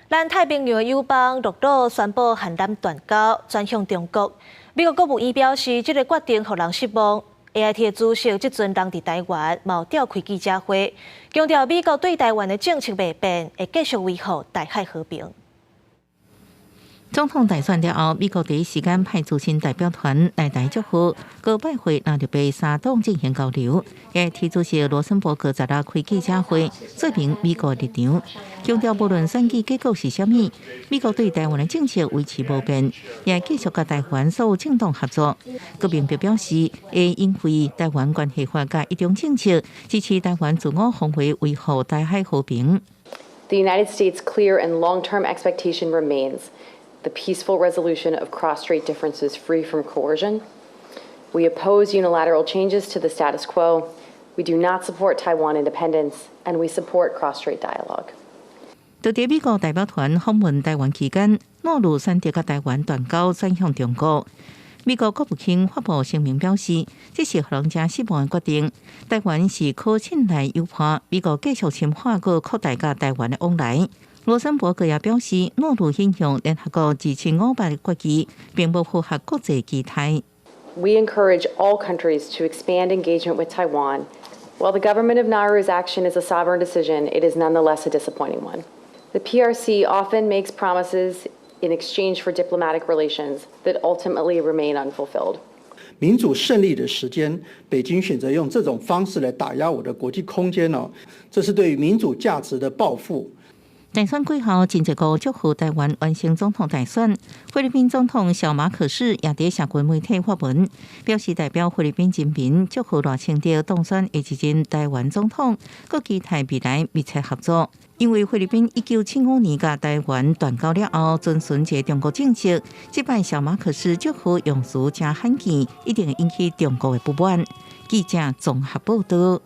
咱太平洋友邦諾魯宣布函南斷交，轉向中國。美國國務院表示，這個決定予人失望。AIT 主席這陣人佇台灣，嘛有召開記者會，強調美國對台灣的政策袂變，會繼續維護台海和平。總統大選了後，美國第一時間派資深代表團來台祝賀，閣拜會納入白三黨進行交流。AIT 主席羅森伯格昨日開記者會，說明美國立場，強調無論選舉結果是啥物，美國對台灣的政策維持無變，也繼續佮台灣所有政黨合作。閣明白表示，會因為台灣關係法佮一中政策，支持台灣自我防衛，維護台海和平。 The United States' clear and long-term expectation remains the peaceful resolution of cross-strait differences free from coercion. We oppose unilateral changes to the status quo. We do not support Taiwan independence, and we support cross-strait dialogue. 就佇美國代表團訪問台灣期間，諾魯選擇佮台灣斷交，轉向中國。美國國務卿發布聲明表示，這是予人誠失望的決定。台灣是可信賴友伴，美國繼續深化閣擴大佮台灣的往來。羅森伯格也表示，諾魯引用聯合國2758決議，並無符合國際期待。 We encourage all countries to expand engagement with Taiwan. While the government of Nauru's action is a sovereign decision, it is nonetheless a disappointing one. The PRC often makes promises in exchange for diplomatic relations that ultimately remain unfulfilled. 民主勝利的時間，北京選擇用這種方式來打壓我的國際空間哦，這是對民主價值的報復。大選過後，真濟國祝賀台灣完成總統大選。菲律賓總統小馬可仕也佇社群媒體發文，表示代表菲律賓人民祝賀賴清德當選下一任台灣總統，閣期待未來密切合作。因為菲律賓1975年佮台灣斷交了後，遵循一個中國政策，這擺小馬可仕祝賀用詞誠罕見，一定會引起中國的不滿。記者綜合報道。